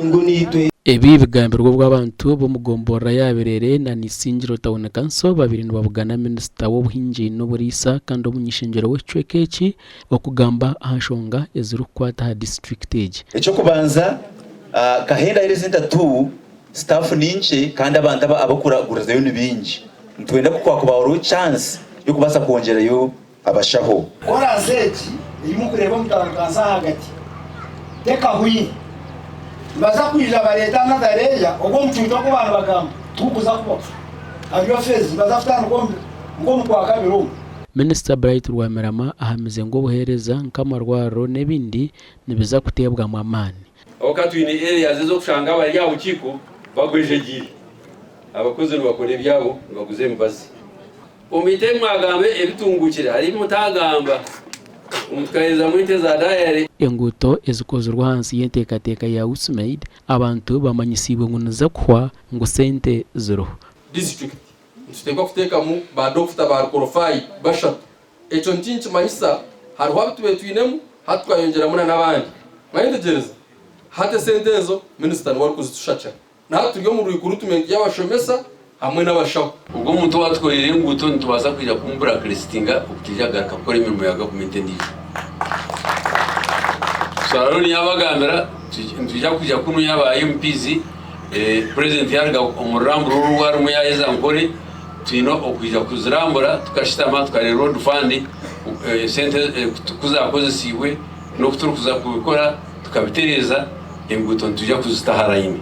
Ngu niitwe. Ebi bigambirwe obu abantu b'omu gomborora ya Birere na Isingiro Town Council babire nibabugana minisita w'obuhingi n'oburiisa kandi omuny'ishengyero w'ekicweka eki okugamba aha nshonga ezirikukwata aha disiturikiti egi. Eky'okubanza, Kahenda Health Centre tu staff ni nkye kandi abantu abakuragurizayo ni baingi. Nitwenda ku kwakuba hariho chance y'okubaasa kwongyerayo abashaho. Koraasi egi ei murikureeba omu town council ahagati tekahwire. Nibaza kwija bareete another layer ogwo omucuucu ogu baba nibagamba tigukuza kubaho. Hariyo phase nibaza kutandika nk'omukwakabiri omu. Minisita Bright Rwamirama ahamize ngu obuheereza nk'amarwariro n'ebindi nibiza kuteebwamu amaani. Ahabw'okuba twine areas ez'okushanga abari aha bukiiko bagwejegyeire, abakozi nibakora ebyabo nibaguza emibazi. Omu ite mwagamba ebitungukire, hariho ebi mutagamba, omu tukaheerezamu ente za dayare. Enguuto ezikozirwe ahansi y'enteekateeka ya USMAID, abantu bamanyisiibwe ngu niziza kuhwa ngu sente ziriho. District nituteekwa kuteekamu ba doctor ba qualified bashatu. Ekyo ntinkimanyisa hariho abu tubaire twinemu hati twayongyeramu na n'abandi. Mwayetegyereza? Hati esente ezo minisita niwe arikuzitushakira. Na hati turi omu recruitment y'abashomesa hamwe n'abashaho. Ogwo omuntu owatukoreire enguuto nitubaasa kwija kumuburakiristinga okutaija kugaruka kukora emirimo ya gavumenti endiijo. So Arooni yaabagambira, nitwija kwija kunu yaaba MPs, Purezidenti yaaruga omu ruramburo oru oru arimu yaaheza Nkore, twine okwija kuzirambura tukashutama tukareeba Road Fund esente ku zaakozesiibwe n'oku turikuza kubikora tukabitereeza, enguuto nitwija kuzita aha layini.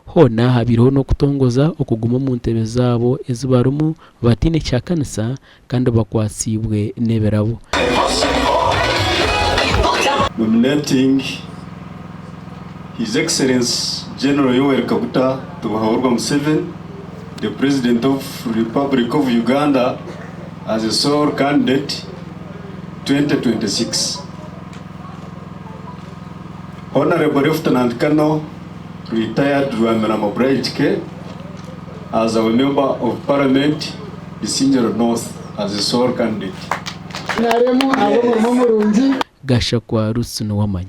Hoona habaireho n'okutongoza okuguma omu ntebe zaabo ezi barimu bataine kihakanisa kandi bakwatsiibwe n'ebirabo. Nominating His Excellency General Yoweri Kaguta Tibuhaburwa Museveni, the President of Republic of Uganda as a sole candidate 2026. Honourable Lieutenant Colonel Retired Rwamirama Bright K as our Member of Parliament Isingiro North as a sole candidate. Nrm ahabw'omurimo murungi. Gashakwa Ruth Nuwamanya.